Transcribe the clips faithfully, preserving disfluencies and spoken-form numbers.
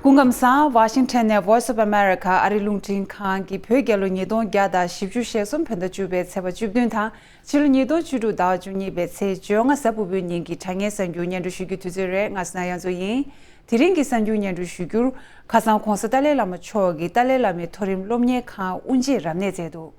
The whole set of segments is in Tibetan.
སྐུ་ཁམས་བཟང་། ཝ་ཤིང་ཊོན་ནས་Voice of America ཨ་རི་རླུང་འཕྲིན་ཁང་གི་བོད་རྒྱལ་ལོ་ཉིས་སྟོང་བརྒྱ་དང་བཞི་བཅུ་ཞེ་གསུམ་བོད་ཟླ་བཅུ་པའི་ཚེས་པ་བཅུ་བདུན་དང་ཕྱི་ལོ་ཉིས་སྟོང་བཅུ་དྲུག་ཟླ་བ་བཅུ་གཉིས་པའི་ཚེས་བཅོ་ལྔ་གཟའ་ཕུར་བུའི་ཉིན་གྱི་དྲ་བརྙན་གསར་འགྱུར་སྙན་སྒྲོན་ཞུ་རྒྱུའི་དུས་ཚོད་རེད། ང་སྣ་ཡང་ཚོ་ཡིན། དེ་རིང་གི་གསར་འགྱུར་སྙན་སྒྲོན་ཞུ་རྒྱུར། ཁ་སང་༧གོང་ས་ཏཱ་ལའི་བླ་མ་མཆོག་གིས་ཏཱ་ལའི་བླ་མའི་མཐོ་རིམ་སློབ་གཉེར་ཁང་དབུ་འབྱེད་རབ་གནས་མཛད་འདུག་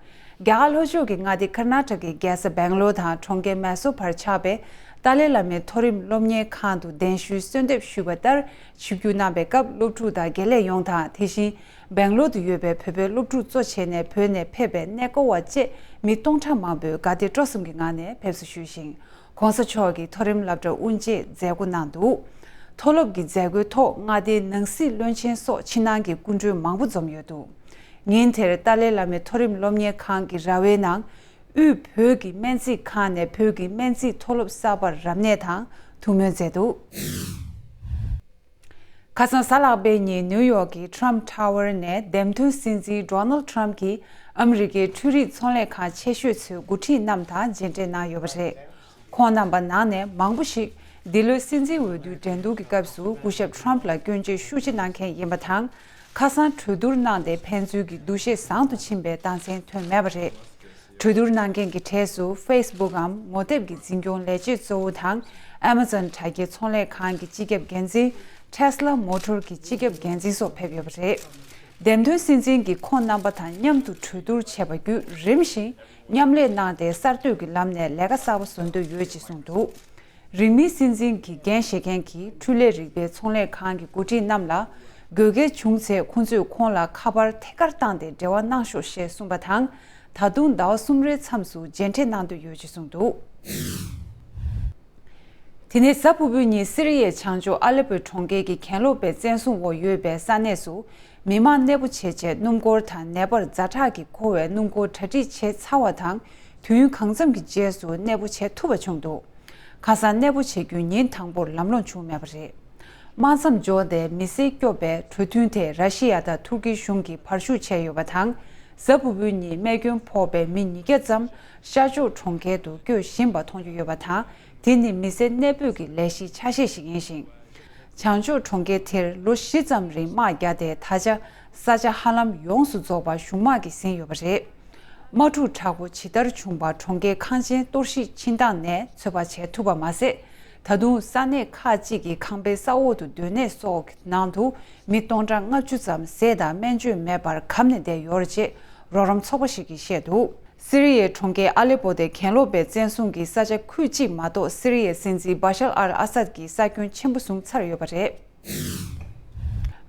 རྒྱ་གར་ལྷོ་ཕྱོགས་ཀྱི་མངའ་སྡེ་ཀར་ནཱ་ཊ་ཀའི་རྒྱལ་ས་སྦེང་ལོར་དང་གྲོང་ཁྱེར་མེ་སོར་བར་ཆགས་པའི་ཏཱ་ལའི་བླ་མའི་མཐོ་རིམ་སློབ་གཉེར་ཁང་དུ་གདན་ཞུའི་གསོལ་འདེབས་ཞུས་པ་ལྟར་ཆིབས་བསྒྱུར་གནང་པའི་སྐབས་སློབ་ཕྲུག་དང་དགེ་ལས་ཡོངས་དང་དེ་བཞིན་སྦེང་ལོར་དུ་ཡོད་པའི་བོད་པའི་སློབ་ཕྲུག་གཙོ་བྱས་ནས་བོད་ནས་ཕེབས་པའི་གནས་སྐོར་བ་བཅས་མི་སྟོང་ཕྲག་མང་པོས་དགའ་དད་སྤྲོ་གསུམ་གྱི་ངང་ནས་ཕེབས་བསུ་ཞུས་ཤིང་།༧གོང་ས་མཆོག་གིས་མཐོ་རིམ་སློབ་གྲྭ་དབུ་འབྱེད་མཛད་སྒོ་གནང་འདུག་མཐོ་སློབ་ཀྱི་མཛད་སྒོའི་ཐོག་མངའ་སྡེའི་ནང་སྲིད་བློན་ཆེན་སོགས་ཕྱི་ནང་གི་སྐུ་མགྲོན་མང་པོ་འཛོམས་ཡོད་འདུག་ཉིན་དེར་ཏཱ་ལའི་བླ་མའི་མཐོ་རིམ་སློབ་གཉེར་ཁང་གི་ར་བའི་ནང་དབུས་བོད་ཀྱི་སྨན་རྩིས་ཁང་ནས་བོད་ཀྱི་སྨན་རྩིས་མཐོ་སློབ་གསར་པར་རབ་གནས་དང་ཐུགས་སྨོན་མཛད་འདུག་ཁ་སང་གཟའ་ལྷག་པའི་ཉིན་ནིའུ་ཡོག་གི་Trump Tower ནས་འདེམས་ཐོན་སྲིད་འཛིན་Donald Trump གྱིས་ཨ་མི་རི་ཀའི་འཕྲུལ་རིག་ཚོང་ལས་ཁང་ཆེ་ཤོས་ཚོའི་འགོ་ཁྲིད་རྣམས་དང་མཇལ་འཕྲད་གནང་ཡོད་པ་རེད། ཁོང་རྣམ་པ་ནང་ནས་མང་པོ་ཞིག་འདི་ལོའི་སྲིད་འཛིན་འོས་བསྡུའི་འགྲན་བསྡུར་གྱི་སྐབས་སུ་སྐུ་ཞབས་Trump ལ་སྐྱོན་བརྗོད་ཤུགས་ཆེ་གནང་མཁན་ཡིན་པ་དང་། ཁ་སང་གྲོས་བསྡུར་གནང་སྟེ་ཕན་ཚུན་གྱི་འདུ་ཤེས་བཟང་དུ་ཕྱིན་པའི་རྟགས་མཚན་ཐོན་མེད་པ་རེད། གྲོས་བསྡུར་གནང་མཁན་གྱི་གྲས་སུ་Facebook འམ་ངོ་དེབ་ཀྱི་འཛིན་སྐྱོང་ལས་བྱེད་གཙོ་བོ་དང་Amazon དྲ་རྒྱའི་ཚོང་ལས་ཁང་གི་སྤྱི་ཁྱབ་འགན་འཛིན། Tesla Motor གྱི་སྤྱི་ཁྱབ་འགན་འཛིན་སོགས་ཕེབས་ཡོད་པ་རེད། འདེམས་ཐོན་སྲིད་འཛིན་གྱིས་ཁོང་རྣམ་པ་དང་མཉམ་དུ་གྲོས་བསྡུར་བྱས་པ་བརྒྱུད་རིམ་བཞིན་མཉམ་ལས་གནང་སྟེ་གསར་གཏོད་ཀྱི་ལམ་ནས་ལས་ཀ་གསར་པ་བཟོ་འདོད་ཡོད་ཅེས་གསུངས་འདུག་རིང་མིན་སྲིད་འཛིན་གྱི་འགན་བཞེས་མཁན་གྱི་འཕྲུལ་ལས་རིག་པའི་ཚོང་ལས་ཁང་གི་འགོ་ཁྲིད་རྣམས་ལ་དགོས་གལ་བྱུང་ཚེ་ཁོང་ཚོས་ཁོང་ལ་ཁ་པར་ཐད་ཀར་བཏང་སྟེ་འབྲེལ་བ་གནང་ཤོག་ཞེས་གསུངས་པ་དང་། ད་དུང་ཟླ་བ་གསུམ་རེའི་མཚམས་སུ་མཇལ་འཕྲད་གནང་འདོད་ཡོད་ཅེས་གསུངས་འདུག་དེ་ནས་གཟའ་ཕུར་བུའི་ཉིན་སི་རི་ཡའི་བྱང་ཕྱོགས་ཨ་ལེ་པོ་གྲོང་ཁྱེར་གྱི་གྱེན་ལོག་པའི་བཙན་བཟུང་འོག་ཡོད་པའི་ས་གནས་སུ་མི་མང་གནས་སྤོ་བྱས་རྗེས་སྣུམ་འཁོར་དང་ནད་པར་ཛ་དྲག་གིས་འཁོལ་བའི་སྣུམ་འཁོར་གྲ་སྒྲིག་བྱས་ཚར་བ་དང་དུས་ཡུན་གང་འཚམ་གྱི་རྗེས་སུ་གནས་སྤོ་བྱེད་ཐུབ་པ་བྱུང་འདུག་ཁ་སང་གནས་སྤོ་བྱེད་རྒྱུའི་ཉིན་དང་པོར་ལམ་ལྷོང་བྱུང་མེད་པ་རེད། དམག་མཚམས་འཇོག་སྟེ་མི་སེར་སྐྱོབ་པའི་གྲོས་མཐུན་དེ་ར་ཤི་ཡ་དང་ཐུར་ཀི་གཞུང་གིས་བར་ཞུགས་བྱས་ཡོད་པ་དང་། གཟའ་ཕུར་བུའི་ཉིན་རྨས་སྐྱོན་ཕོག་པའི་མི་ཉིས་བརྒྱ་ཙམ་ཤར་ཕྱོགས་གྲོང་ཁྱེར་དུ་བསྐྱོད་བཞིན་པ་མཐོང་རྒྱུ་ཡོད་པ་དང་། དེ་ནི་མི་སེར་གནས་སྤོས་ཀྱི་ལས་གཞིའི་ཆ་ཤས་ཤིག་ཡིན་ཞིང་། བྱང་ཕྱོགས་གྲོང་ཁྱེར་དེར་ལོ་བཞི་ཙམ་རིང་དམག་བརྒྱབ་སྟེ་ད་ཆ་ས་ཆ་ཧ་ལམ་ཡོངས་སུ་རྫོགས་པ་གཞུང་དམག་གིས་ཟིན་ཡོད་པ་རེད། དམག་འཁྲུག་དྲག་པོ་ཇི་ལྟར་བྱུང་པ་གྲོང་ཁྱེར་ཁང་ཆེན་གཏོར་བཤིག་ཕྱིན་སྟངས་ནས་ཚོད་དཔག་བྱེད་ཐུབ་པ་མ་ཟད། ད་དུང་ས་གནས་ཁག་ཅིག་གི་ཁང་པའི་ས་འོག་ཏུ་སྡོད་གནས་སོགས་ནང་དུ་མི་སྟོང་ཕྲག་ལྔ་བཅུ་ཙམ་ཟས་དང་སྨན་བཅོས་མེད་པར་གབ་ནས་བསྡད་ཡོད་རེད་ཅེས་རོགས་རམ་ཚོགས་པ་ཞིག་གིས་བཤད་འདུག་སི་རི་ཡའི་གྲོང་ཁྱེར་ཨ་ལེ་པོ་དེ་གྱེན་ལོག་པའི་བཙན་བཟུང་གིས་ས་ཆ་ཁུལ་གཅིག་མ་གཏོགས་སི་རི་ཡའི་སྲིད་འཛིན་བྷ་ཤར་ཨལ་ཨ་སད་ཀྱིས་ས་ཁྱོན་ཆེན་པོ་བཟུང་ཚར་ཡོད་པ་རེད།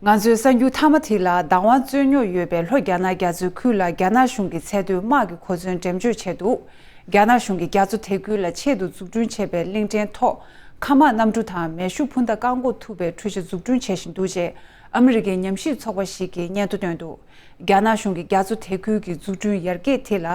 ང་ཚོའི་གསར་འགྱུར་མཐའ་མ་དེ་ལ་བདག་དབང་རྩོད་རྙོག་ཡོད་པའི་ལྷོ་རྒྱ་ནག་རྒྱ་མཚོའི་ཁུལ་ལ་རྒྱ་ནག་གཞུང་གིས་ཚད་མཐོའི་དམག་གི་གོ་མཚོན་འགྲེམས་འཇོག་བྱས་འདུག་རྒྱ་ནག་གཞུང་གིས་རྒྱ་མཚོ་དེ་ཁུལ་ལ་ཆེད་དུ་འཛུགས་སྐྲུན་བྱས་པའི་གླིང་ཕྲན་ཐོག་མཁའ་དམག་གནམ་གྲུ་དང་མེ་ཤུགས་འཕུར་མདའ་བཀག་འགོག་ཐུབ་པའི་འཕྲུལ་ཆ་འཛུགས་སྐྲུན་བྱེད་བཞིན་འདུག་ཅེས་ཨ་མི་རི་ཀའི་ཉམས་ཞིབ་ཚོགས་པ་ཞིག་གིས་སྙན་ཐོ་བཏོན་འདུག་རྒྱ་ནག་གཞུང་གིས་རྒྱ་མཚོ་དེ་ཁུལ་གྱི་འཛུགས་སྐྲུན་ཡར་རྒྱས་དེ་ལ་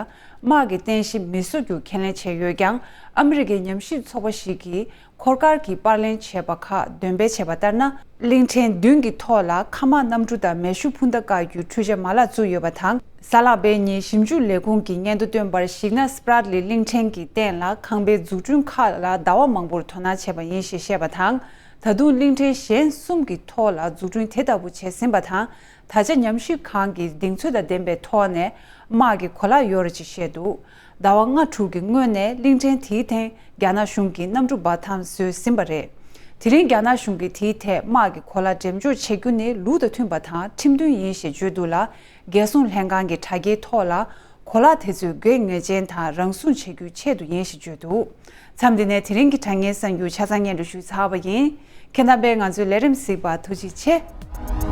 དམག་གི་རྟེན་གཞི་མི་བཟོ་རྒྱུ་ཁས་ལེན་བྱས་ཡོད་ཀྱང་། ཨ་མི་རི་ཀའི་ཉམས་ཞིབ་ཚོགས་པ་ཞིག་གིས་འཁོར་སྐར་གྱི་པར་ལེན་བྱས་པ་ཁག་འདོན་སྤེལ་བྱས་པ་ལྟར་ན། གླིང་ཕྲན་བདུན་གྱི་ཐོག་ལ་མཁའ་དམག་གནམ་གྲུ་དང་མེ་ཤུགས་འཕུར་མདའ་བཀག་རྒྱུའི་འཕྲུལ་ཆ་མ་ལག་བཙུགས་ཡོད་པ་དང་། གཟའ་ལྷག་པའི་ཉིན་ཞིབ་འཇུག་ལས་ཁུངས་ཀྱི་སྙན་ཐོ་བཏོན་པར་གཞིགས་ན། སྤྲ་ལི་གླིང་ཕྲན་གྱི་སྟེང་ལ་ཁང་པའི་འཛུགས་སྐྲུན་ཁག་ལ་ཟླ་བ་མང་པོར་དོ་སྣང་བྱས་པ་ཡིན་ཞེས་བཤད་པ་དང་། ད་དུང་གླིང་ཕྲན་གཞན་གསུམ་གྱི་ཐོག་ལ་འཛུགས་སྐྲུན་དེ་ལྟ་བུ་བྱས་ཟིན་པ་དང་། ད་ཆ་ཉམས་ཞིབ་ཁང་གིས་གདེང་ཚོད་དང་ལྡན་པའི་ཐོག་ནས་དམག་གི་གོ་ལག་ཡོད་རེད་ཅེས་བཤད་འདུག་ཟླ་བ་ལྔ་དྲུག་གི་སྔོན་ནས་གླིང་ཕྲན་དེའི་སྟེང་རྒྱ་ནག་གཞུང་གིས་གནམ་གྲུ་འབར་ཐང་བཟོས་ཟིན་པ་རེད། དེ་རིང་རྒྱ་ནག་གཞུང་གིས་དེའི་ཐད་དམག་གི་གོ་ལག་འགྲེམས་འཇོག་བྱེད་རྒྱུ་ནི་ལུགས་དང་མཐུན་པ་དང་ཁྲིམས་མཐུན་ཡིན་ཞེས་བརྗོད་འདུག་ལ། རྒྱལ་སྲུང་ལྷན་ཁང་གི་དྲ་རྒྱའི་ཐོག་ལ། གོ་ལག་དེ་ཚོས་དགོས་ངེས་ཅན་དང་རང་སྲུང་བྱེད་རྒྱུའི་ཆེད་དུ་ཡིན་ཞེས་བརྗོད་འདུག་མཚམས་འདི་ནས་དེ་རིང་གི་དྲ་བརྙན་གསར་འགྱུར་ཆ་ཚང་སྙན་སྒྲོན་ཞུས་ཚར་བ་ཡིན། ཁྱེད་རྣམ་པས་ང་ཚོའི་ལས་རིམ་གཟིགས་པར་ཐུགས་རྗེ་ཆེ།